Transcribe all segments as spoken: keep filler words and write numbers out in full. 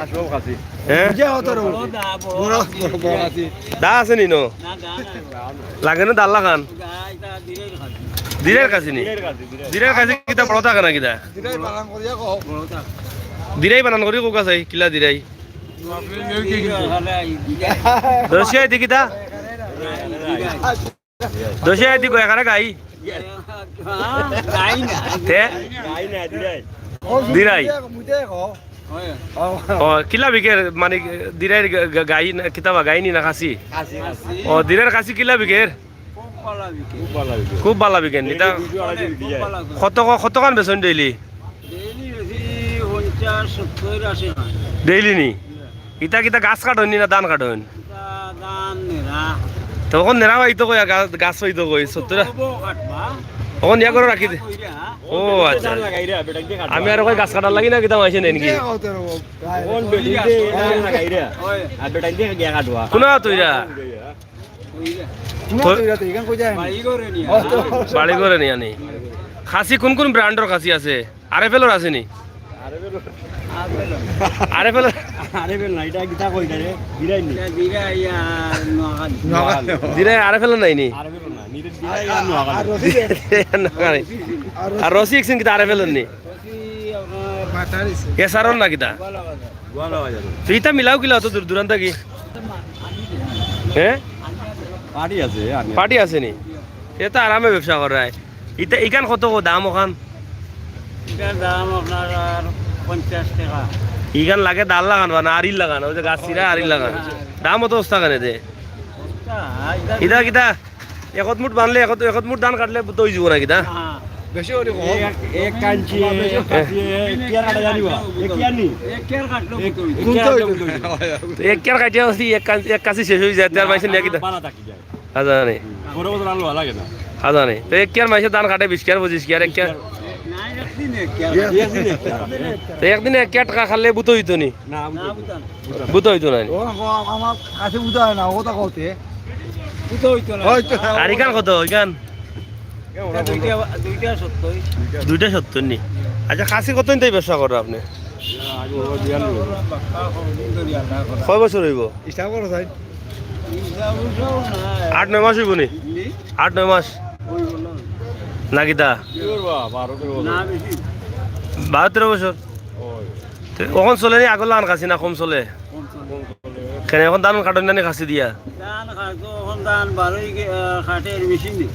হ্যাঁ? দা আছে নি নো? লাগে না দাল্লা খান? দিরাইর কাছে নি? দিরাইর কাছে কিতা বড় থাকে না কিতা? দিরাই বানান করি কোকা চাই, কিলা দিরাই? দশিয়া দি কিতা? দশিয়া দি কয় এখানে গাই? তে? দিরাই। ও, কিলা বিকের, মানে, দিরাইর গা-, গা-, গাই না, কিতাবা গাই নি না খাসি? ও, দিরাইর খাসি কিলা বিকের? খুব বালা বিকের নি তা? কত ক-, কতখান বেচইন ডেইলি? ডেইলি নি? ইতা কিতা গাছ কাটইন নি না ধান কাটইন? তো অখন নেরা পাইতো কই, গাছ, গাছ পাইতো কই, সত্তর। অখন ইয়া করে রাখি দে। ও আচ্ছা। আমি আর কই গাছ কাটার লাগি না কিতা মাইছে নেন কি? কোনা তুইরা? বাড়ি করে নিয়া নি? খাসি কোন কোন ব্র্যান্ডর খাসি আছে? আরএফএলর আছে নি? আরএফএলর। আরএফএল না, ইটা কিতা কই রে? দিরাই নি? দিরাই আরএফএলর নাই নি? আরএফএলর না, নিরে দিরাই আর নোয়াখালী। নোয়াখালী। আর রশি একশন কিতা আরএফএলর নি? এসআরর না কিতা? তো ইতা মিলাও কিলা অত দূর দূরান্ত কি? হ্যাঁ? পার্টি আছে, পার্টি আছে নি? এ তো আরামে ব্যবসা করায়। ইতা, ইখান কত গো দাম অখান? ইটার দাম আপনার আর পঞ্চাশ টাকা। ইখান লাগে দাল্লা খান বা না আরির লাগান, ওই যে গাছ ছিরা আরির লাগান। দাম অত সস্তা কেনে দে? ইতা কিতা? একত মুঠ বানলে, একত, একত মুঠ ধান কাটলে তো অই যিবো না কিতা? বেশি অইলে কম। এক, এক কাঞ্চি, এক কাঞ্চি, এক কিয়ার কাটা জানিবা? এক কিয়ার নি? এক কিয়ার কাটলে এক, বুঝতে অইতো। এক কিয়ার কাটিয়া যদি এক কাঞ্চি, এক কাঞ্চি শেষ অই যায়, তার মাঝে নিয়া কিতা? বালা থাকি যায়। হাজানি। পরে বছর আলু লাগে না। হাজানি। তো এক কিয়ার মাঝে ধান কাটে বিশ কিয়ার, পঁচিশ কিয়ার, এক কিয়ার। না, একদিন এক কিয়ার। একদিন এক কিয়ার। তো একদিনে এক কিয়ার টেকা খালে বুতো অইতো নি? না, বুতো অইতো না। বুতো অইতো না নি? ও, ও, আমার কাছে বুতো অয় না, ও তো কওতে। বুতো অইতো না। অইতো না। আর ইখান কত? ইখান? ইটা দুইটা, দুইটা সত্তর। দুইটা সত্তর নি? আচ্ছা, খাসি কতদিন তাই ব্যবসা করো আপনে? কয় বছর অইবো? হিসাব করো ভাই। আট নয় মাস অইবো নি? আট নয় মাস? না কিতা? বারো তেরো বছর। তে অখন চলে নি আগর লাখান খাসি না কম চলে? কেনে অখন ধান কাটইন না নি খাসি দিয়া? ধান কাটো, অখন ধান বারোই গে-, আহ, কাটের মেশিনে।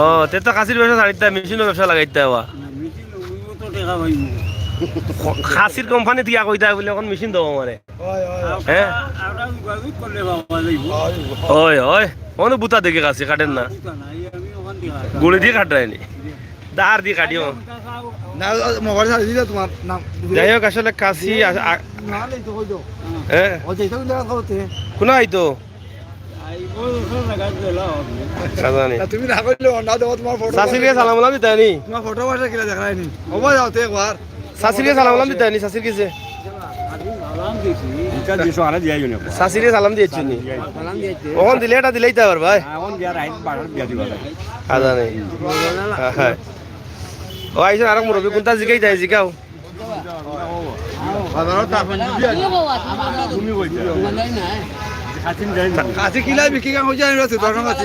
ও, তে তো খাসির ব্যবসা ছাড়িতা, মেশিনর ব্যবসা লাগাইতা অবা। না, মেশিন লইবো তো টেকা পাইবো। খাসির কোম্পানি দিয়া কইতা বলে অখন মেশিন দেও আমারে। অয়, অয়। হ্যাঁ? আমরা যোগাযোগ করলে পাওয়া যাইবো। অয়, অয়। অনো বুতা দেখি খাসি কাটের না। বুতা নাই, আমি অখান দিয়া কাটাই। গুড়ি দি কাটায় নি? দার দি কাটিও। না, মোবাইল ছাড়ি দিলে তোমার নাম। যাই হোক, আসলে খাসি আ-, আ-, না, এই তো ওই তো। হ্যাঁ? ওই যে এটা কিন্তু দেখা হচ্ছে। কোন আইতো? খাজানি। না, তুমি না কইলে অন্য দেবো তোমার ফটো। চাচির গেছে সালাম আলাম দিতায় নি? তোমার ফটো বাসা কিনা দেখা যায়নি। ওবা যাও তো একবার। চাচির গেছে সালাম আলাম দিতায় নি, চাচির গেছে? সালাম দিছি। ইটা দিছো, আরে দিয়াই নি। চাচির গেছে সালাম দিয়াইছো নি? সালাম দিয়াইছে। অখন দিলে ইটা দিলেই তো আবার ভাই। হ্যাঁ, অখন দিয়া রাইট বারোর দিয়া দিবা। খাজানি। হ্যাঁ, হ্যাঁ। ও, আইছেন আরেক মুরব্বি, কোনটা জিগাই দেয়, জিগাও। বাজারও তো আপনি জিগাই। তুমি কই যাও? কাছে কিলা বিক্রি কাম হইছে, আমি আছি, দশ টাকা আছে।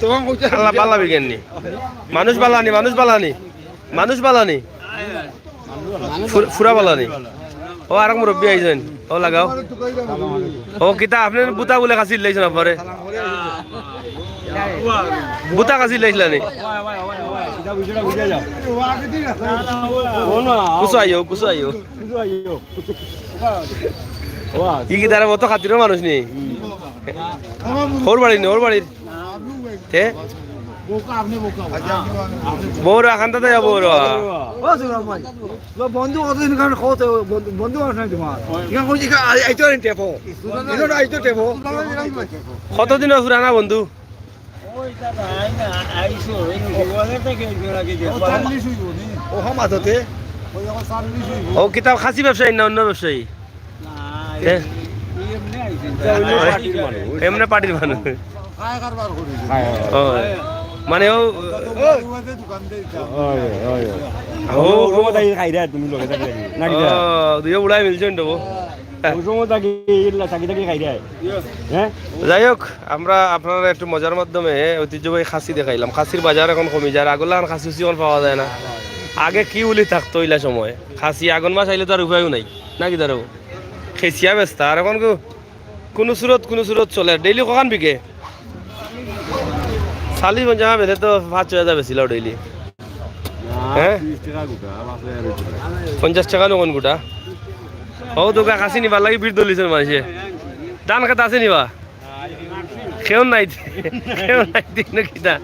তখন কইছে, আল্লাহ বালা বিকেন নি। মানুষ বালা নি, মানুষ বালা নি। মানুষ বালা নি। ফু-, ফুরা বালা নি। ও, আরেক মুরব্বি আইছেন। ও, লাগাও। ও, কিতা, আপনে বুতা বুলে খাসি লাইছেন আপনারে? বুতা খাসি লাইছিলা নি? কুসু আইও, কুসু আইও। ই কিতা রে, অত খাতিরর মানুষ নি? ওর বাড়ি নি, ওর বাড়ি। তে? বউরা, খান্দাতে যাবো বউরা। ও, সুরাম ভাই। ও, বন্ধু কতদিন কারণ কত বন্ধু, বন্ধু মানুষ নাই তোমার। এখানে কইছি, এখানে আই-, আইতো আইন টেপো। এখানে আইতো টেপো। কতদিন পুরানা বন্ধু? ওই দাদা, আই না, আইসো, এই দু হাজার টাকা একজন আগে দিয়ে। ও, চল্লিশ হইব, নি? ও, হম আদতে। ওই আমার চল্লিশ হইব। ও, কিতা খাসি ব্যবসায়ী না অন্য ব্যবসায়ী? না, হে? এই এমনি আইছে। অন্য পার্টির মানুষ। এমনি পার্টির মানুষ। খায় কারবার করে। খায়, খায়। ও, মানে ও, ওই, ওই, ওই। ও, ও, ও, তাই খাই রে, তুমি লোকে থাকলে। না কি? ও, দুইও বুড়ায় মিলছেন তো। ওই সময় থাকি, ইল্লা থাকি থাকি খাই দেয়। হ্যাঁ? যাই হোক, আমরা আপনারা একটু মজার মাধ্যমে ঐতিহ্যবাহী খাসি দেখাইলাম। খাসির বাজার এখন কমি যায়, আগর লাখান খাসি উসি এখন পাওয়া যায় না। আগে কি উলি থাকতো ইলা সময়, খাসি আগন মাস আইলে তো আর উপায়ও নাই, নাকি ধরো খেসিয়া বেচতা। আর এখন কো-, কোনো সুরত কোনো সুরত চলে, ডেইলি কখান বিকে? চাল্লিশ পঞ্চাশ বেচে তো পাঁচ ছয় হাজার বেচিলাও ডেইলি। হ্যাঁ? পঞ্চাশ টেকা নকন গোটা। ও দোকা খাসি নিবার লাগি ভিড় ধরলিছে মানষে। ধান খেত আছে নিবা? কেউ নাই, কেউ নাই দিন কিতা।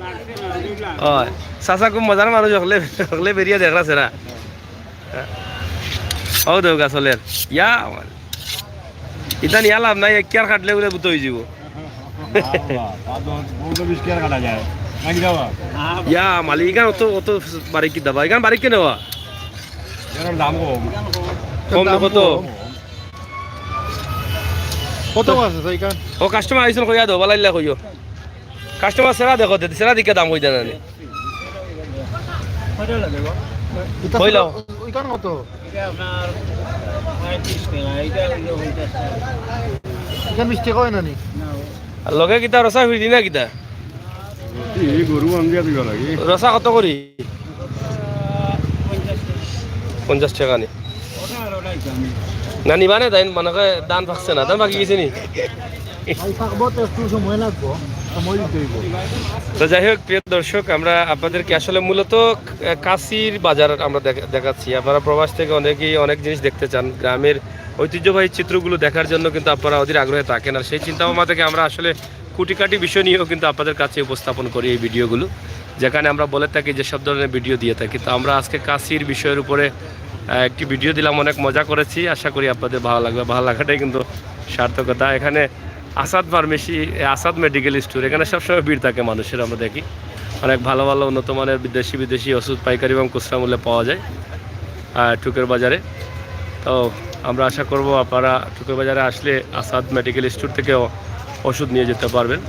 অয়, চাচা খুব মজার মানুষ, হকলে, হকলে বেরিয়া দেখরা সেরা। ও দোকা চলের। ইয়া, ইতা নিয়া লাভ নাই, এক কিয়ার কাটলে বলে বুত হয়ে যাব। ইয়া, মালিক, ইখান অত, অত বারিক কিতা বা? ইখান বারিক কেনে বা? এর দাম কম। কম না কত? কত আছে ইখান? ও, কাস্টমার আইছইন, কইয়া দেও, বালাইল্লা কইও। কাস্টমার সেরা দেখো, দে, সেরা দিকে দাম কই দেন আনে। ইখান কত? ইখান বিশ টেকা অয় না নি? আর লগে কিতা রসা ফিরি না কিতা? এই গরু আন দিয়া দিবা লাগে। রসা কত করি? পঞ্চাশ টেকা নি? না, নিবা না, তাই মনে করে ধান পাকছে না, ধান পাকি গেছে নি? ভাই, পাকবো তো, একটু সময় লাগবো, সময় দিতে হইব। তো যাই হোক, প্রিয় দর্শক, আমরা আপনাদেরকে আসলে মূলত, আহ, কাশির বাজার আমরা দেখ-, দেখাচ্ছি। আপনারা প্রবাস থেকে অনেকেই অনেক জিনিস দেখতে চান, গ্রামের ঐতিহ্যবাহী চিত্রগুলো দেখার জন্য কিন্তু আপনারা অধীর আগ্রহে থাকেন। আর সেই চিন্তা ভাবনা থেকে আমরা আসলে কুটিকাটি বিষয় নিয়েও কিন্তু আপনাদের কাছে উপস্থাপন করি এই ভিডিওগুলো, যেখানে আমরা বলে থাকি, যেসব ধরনের ভিডিও দিয়ে থাকি। তো আমরা আজকে কাশির বিষয়ের উপরে, আহ, একটি ভিডিও দিলাম, অনেক মজা করেছি। আশা করি আপনাদের ভালো লাগবে, ভালো লাগাটাই কিন্তু সার্থকতা। এখানে আসাদ ফার্মেসি, আসাদ মেডিকেল স্টোর, এখানে সবসময় ভিড় থাকে মানুষের, আমরা দেখি অনেক ভালো ভালো উন্নত মানের বিদেশি বিদেশি ওষুধ পাইকারি এবং খুচরা মূল্যে পাওয়া যায়, আহ, টুকের বাজারে। তো আমরা আশা করব আপনারা টুকের বাজারে আসলে আসাদ মেডিকেল স্টোর থেকে ও-, ওষুধ নিয়ে যেতে পারবেন।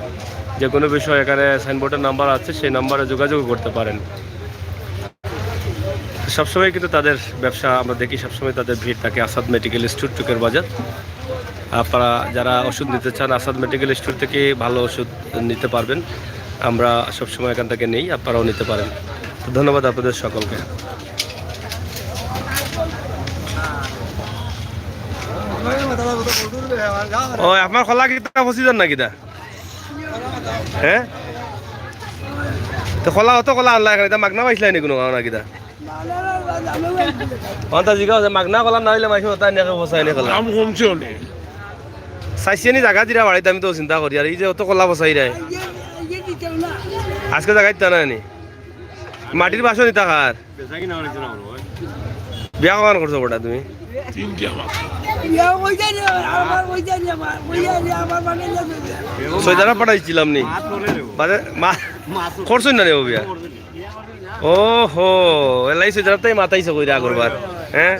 যে কোনো বিষয়ে এখানে সাইনবোর্ডের নাম্বার আছে, সেই নাম্বারে যোগাযোগ করতে পারেন। সবসময় কিন্তু তাদের ব্যবসা আমরা দেখি, সবসময় তাদের ভিড় থাকে আসাদ মেডিকেল স্টোর টুকের বাজার। আপনারা যারা ওষুধ নিতে চান, আসাদ মেডিকেল স্টোর থেকে ভালো ওষুধ নিতে পারবেন। আমরা সবসময় এখান থেকে নেই, আপনারাও নিতে পারেন। তো ধন্যবাদ আপনাদের সকলকে। ও, আপনার কলা কিতা পচি যার না কিতা? হ্যাঁ? তো কলা, অত কলা আনলা এখানে, ইতা মাগনা পাইছিলা নি কোনো কারণে কিতা? অন্তা জিগা আছে, মাগনা কলা না হইলে মাইসে ওটা নিয়ে বসায় নি কলা। দাম কমছে অনেক। চাইছি নি জাগা দিরা বাড়িতে, আমি তো চিন্তা করি, আর এই যে অত কলা বসাই রে। আজকে জাগা দিতা না নি? মাটির বাসন ইতা কার? বিয়া কখন করছো বেটা তুমি? তিনটা মাত্র। বিয়া হইছে রে, আমার হইছে রে, আমার হইছে রে, আমার মানে ইয়ে হইছে। সৈদারা পাঠাইছিলাম নি? বাদে মা করছইন না রে ও বিয়া? ও হো, এলাই সৈদারা তাই মাতাইছে কইরা আগরবার, হ্যাঁ?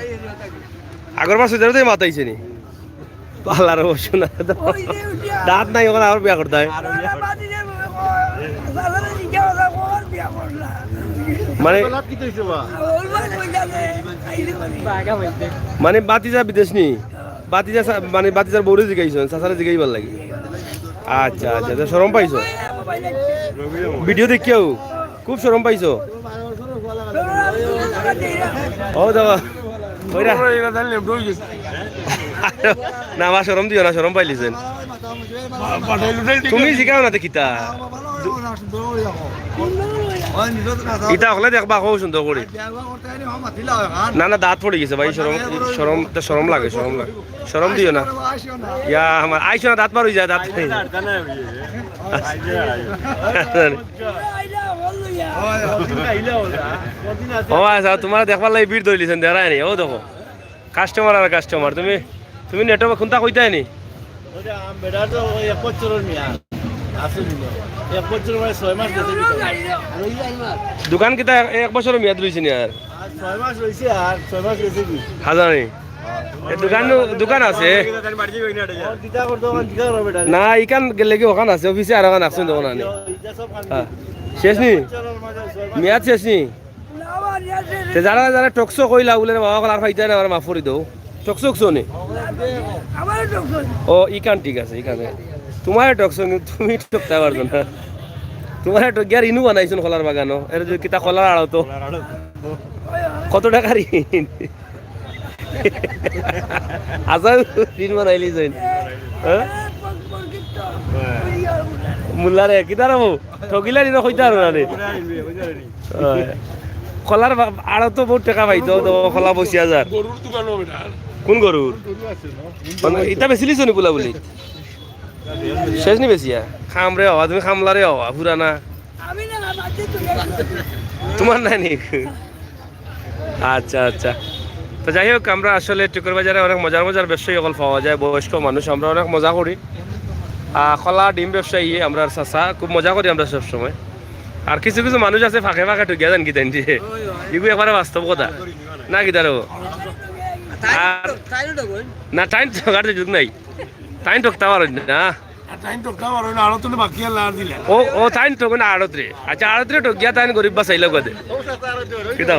আগরবার সৈদারা তাই মাতাইছে নি? পালার অবশ্য না। ওই যে উঠিয়া। দাঁত নাই, ওখানে আবার বিয়া করতে হয়। আর ওই যে বাড়ি যে ওই, ওই, ওই, ওই, বিয়া করলা। মানে, লাভ কি তো হইছে বা? ওই, ওই, ওই, ওই, ওই, ওই, মানে, বাতিজা বিদেশ নি? বাতিজা সা-, মানে, বাতিজার বউরে জিগাইছো, চাচারে জিগাইবার লাগি। আচ্ছা, আচ্ছা, তো শরম পাইছো? ভিডিও দেখিয়াও? খুব শরম পাইছো? ও দাদা, কইরা। না, মা, শরম দিও না, শরম পাইলিছেন। তুমি জিগাও না, দেখিতা। ইতা হকলে দেখবা, খুব সুন্দর করি। না, না, দাঁত পড়ি গেছে ভাই, শরম, শরম, তা শরম লাগে, শরম লাগে। শরম দিও না। ইয়া, আমার আইসো না, দাঁত বার হয়ে যায়, দাঁত। ও আচ্ছা, তোমার দেখবার লাগি ভিড় ধরিলিছেন, দেখায় নি। ও দেখো, কাস্টমার আর কাস্টমার। তুমি, তুমি নেটওয়ার্ক কোনটা কইতায় নি? ওটা আম বেটা তো ওই এক বছরের মেয়াদ। আসলে এক বছর মানে ছয় মাস গেছে কি? দোকান কিতা এক, এক বছরের মেয়াদ রইছে নি আর? আর ছয় মাস রইছে, আর ছয় মাস গেছে কি? হাজানি। এ দোকান, দোকান আছে। ওর দিদা করতো, ওখান দিদা করো বেটা। না, ইখান গেলে কি ওখান আছে, অফিসে আর ওখান আছে দোকান আনি। ইটা সব খালি হ্যাঁ। শেষ নি? বছরের মাঝে ছয় মাস। মেয়াদ শেষ নি? তে যারা যারা টকশো কইলা বলে রে বাবা, আর পাইতায় না, আমার মাফ করি দেও। ঠকছো নি? ও, ইখান ঠিক আছে, ইখানে। তুমারে ঠকছো, কিন্তু তুমি ঠকতায় পারছো না। তুমারে ঠকিয়া আর ইনু বানাইছইন কলার বাগানো। এর যে কিতা কলার আড়ত তো। কত টেকার ঋণ? আচ্ছা, ঋণ বানাইলিছইন। হ্যাঁ? মুল্লারে, কিতা রে বউ? ঠকিলা নি না কইতা পারো না রে। অয়। কলার বা-, আড়ত তো বউত টেকা পাইতো, তো কলা পঁচিশ হাজার। গরুর দোকানও বেটা। কোন গরুর? গরু আছে না? মানে, ইতা বেচিলিছো নি বুলা বুলি? শেষ নি বেচিয়া? খাম রে বাবা, তুমি খামলা রে বাবা, পুরানা। আমি না, আমার যে তুলে তুমার নাই নি? আচ্ছা, আচ্ছা। তো যাই হোক, আমরা আসলে টিকর বাজারে অনেক মজার মজার ব্যবসায়ী অকল পাওয়া যায়, বয়স্ক মানুষ, আমরা অনেক মজা করি। আহ, কলা ডিম ব্যবসায়ী আমরা চাচা, খুব মজা করি আমরা সব সময়। আর কিছু কিছু মানুষ আছে ফাঁকে ফাঁকে ঠকিয়া যাইন কিতা নি। ইগু একবারে বাস্তব কথা। না কিতা রে? আর না, তাইন ঠকার সুযোগ নাই। তাইন ঠকতা পারইন না। আর তাইন ঠকতা পারইন না, আড়ত তো বাকি আর লাগাই দিলা। ও, ও, তাইন ঠকইন আড়তরে। আচ্ছা, আড়তরে ঠকিয়া তাইন গরিব বাঁচাইলা কদে। কিতা?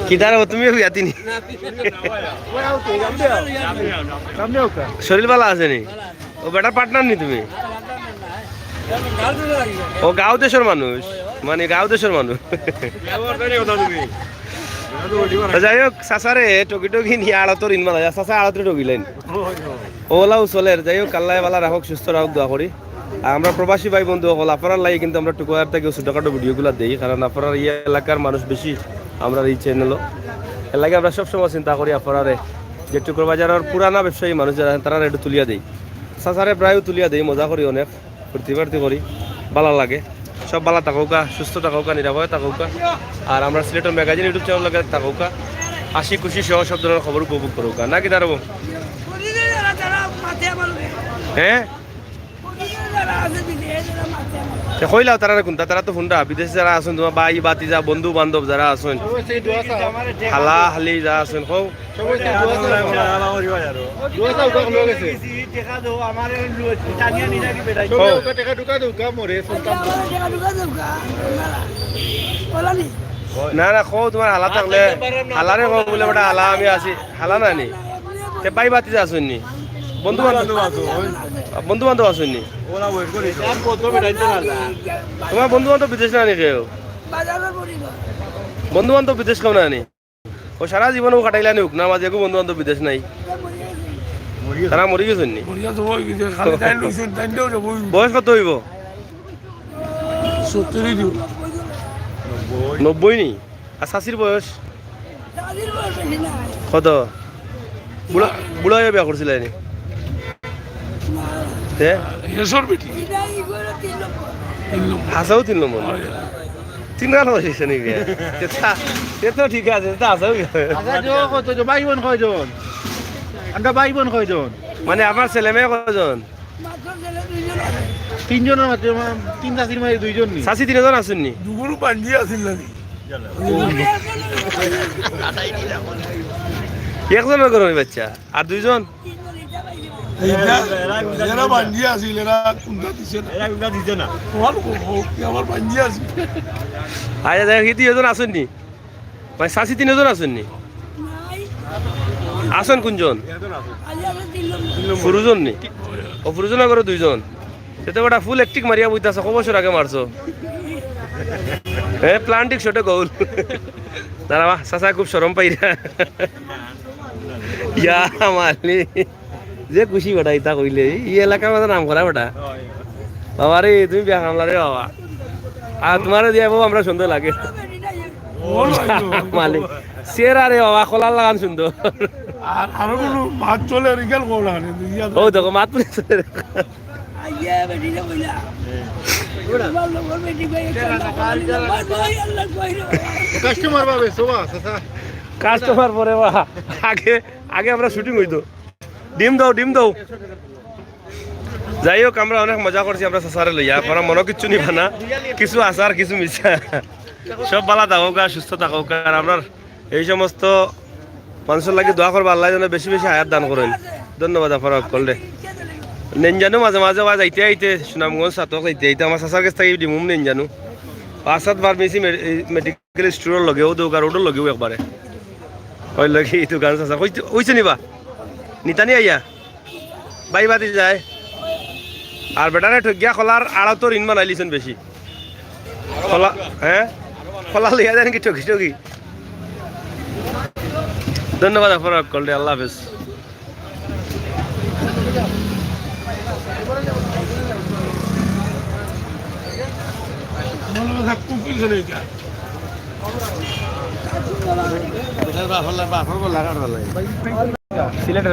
কিতা রে, তুমিও বিয়াতি নি? শরীর ভালা আছে নি? ও বেটার পার্টনার নি তুমি? ও গাঁও দেশর মানুষ, মানে গাঁও দেশর মানুষ। তো যাই হোক, চাচারে টকি টকি নিয়া আড়তর ইনমাল, চাচা আড়তরে টকিলাইন। ওলাও চলের, যাই হোক, আল্লায় ভালা রাখউক, সুস্থ রাখউক, দোয়া করি। আর আমরা প্রবাসী ভাই বন্ধু অকল, আপনারার লাগি কিন্তু আমরা টুকুয়ার থাকি ছোটখাটো ভিডিওগুলা দেই, কারণ আপনারার ই এলাকার মানুষ বেশি আমরার ই চ্যানেলো। এর লাগি আমরা সবসময় চিন্তা করি আপনারারে, যে টিকর বাজারর পুরানা ব্যবসায়ী মানুষ যারা আছইন, তারারে একটু তুলিয়া দেই। চাচারে প্রায় তুলিয়া দেই, মজা করি অনেক, ফুর্তি ফার্তি করি, ভালা লাগে। সব ভালা থাকউক্কা, সুস্থ থাকউক্কা, নিরাপদে থাকউক্কা। আর আমরা সিলেটর ম্যাগাজিন YouTube চ্যানেল লগে থাকউক্কা, হাসি খুশি সহ সব ধরনের খবর উপভোগ করউক্কা। না কিতা রে বউ? হ্যাঁ? তে কইলাও তারারে কুনটা, তারা তো হুনরা, বিদেশে যারা আছইন, তুমার ভাই, ভাতিজা, বন্ধু, বান্ধব যারা আছইন, হালা, হালি যারা আছইন, কও। কও। না, না, কও, তুমার হালা থাকলে, হালারে কও বুলে, বেটা, হালা আমি আছি। হালা না নি? তে ভাই ভাতিজা আছইন নি? বন্ধু বান্ধব? বন্ধু বান্ধব আছইন নি? তুমার বন্ধু বান্ধব বিদেশ না নি কেউ? বন্ধু বান্ধব বিদেশ কেউ না নি? ও সারা জীবন ও কাটাইলা নিউক না, মাঝে কেউ বন্ধু বান্ধব বিদেশ নাই? তারা মরি গেছইন নি? বয়স কত অইবো? নব্বই নি? আর চাচির বয়স? কত? বুড়া, বুড়া অইয়া বিয়া করছিলা নি? তে? হাছাউ তিন নম্বর। তিন খান অইছে নি বিয়া? তে তা, তে তো ঠিক আছে, তে তো হাছাউ বিয়া। আচ্ছা, যে কত, যে ভাই বোন কয়জন? আমরা ভাই বোন কয়জন? মানে, আপনার ছেলে মেয়ে কয়জন? তিনজনর মাঝে, তিন চাচির মাঝে দুইজন নি? চাচি তিনজন আছইন নি? দুগুরু বান্দি আছিল না নি? একজনর ঘরর বাচ্চা, আর দুইজন? এইটা, এরা বান্দি আছিল, এরা কুনটা দিছে না। এরা কুনটা দিছে না। তোমার কো-, কো-, কি আমার বান্দি আছিল। আচ্ছা, যাই হোক, এই দুইজন আছইন নি? মানে, চাচি তিনজন আছইন নি? আছইন কুনজন? ফুরুজন নি? ও, ফুরুজনর ঘরো দুইজন। তে তো বেটা ফুল একটিক মারিয়া বইতাছে, কয় বছর আগে মারছো? হ্যাঁ, প্লান্টিক শটে গোল। দাঁড়াবা, চাচা খুব শরম পাইরা। ইয়া মালি। যে খুশি বেটা, ইতা কইলে। ই এলাকার মাঝে নাম করা বেটা। বাবা রে, তুমি বিয়া কামলা রে বাবা। আর তুমারে দিয়া বউ আমরা সুন্দর লাগে। মালি। সেরা রে বাবা, কলার লাখান সুন্দর। আর, আরো কুনু মাত চলে, রিগাল কল আনে, ইয়া ও দেখো, মাত পুরি চলে। আইয়ে, বেটি রে কইলা। তোমার লগর বেটি ভাই, একটা আল্লাহ কইলো, ভাই, ভাই, আল্লাহ কইলো। কাস্টমার পাবে, সোবা, চাচা। কাস্টমার পরে বা। আগে, আগে আমরা শুটিং অইতো। ডিম দাও, ডিম দাও। যাই হোক, আমরা অনেক মজা করছি আমরা চাচারে লইয়া। আপনারা মনো কিচ্ছু নিবা না। কিছু হাছা আর কিছু মিছা। সব ভালা থাকউক্কা, সুস্থ থাকউক্কা। আর আমরার এই সমস্ত মানুষর লাগি দোয়া করবা, আল্লায় যেন বেশি বেশি হায়াত দান করইন। ধন্যবাদ আপনারা হক্কলরে। নেঞ্জানু মাঝে মাঝে ওয়া যাইতে আইতে, সুনামগঞ্জ ছাতক যাইতে আইতে, আমার চাচার গেছ থাকি ডিমুম নেঞ্জানু। আসাদ ফার্মেসি মে-, এই মেডিকেল স্টোরর লগেউ, দেউকা রোডর লগেউ একবারে। ওই লগি দোকান আছে। কইতে, কইছে নিবা? নিতানি আইয়া? ভাই বাদি যায়। আর বেটারে ঠগিয়া কলার আড়াতর ইন বানাইলিছইন বেশি। কলা, হ্যাঁ? কলা লইয়া যায় নাকি ঠগি ঠগি? ধন্যবাদ আপনারা সকলরে, আল্লাহ হাফেজ। সিলেট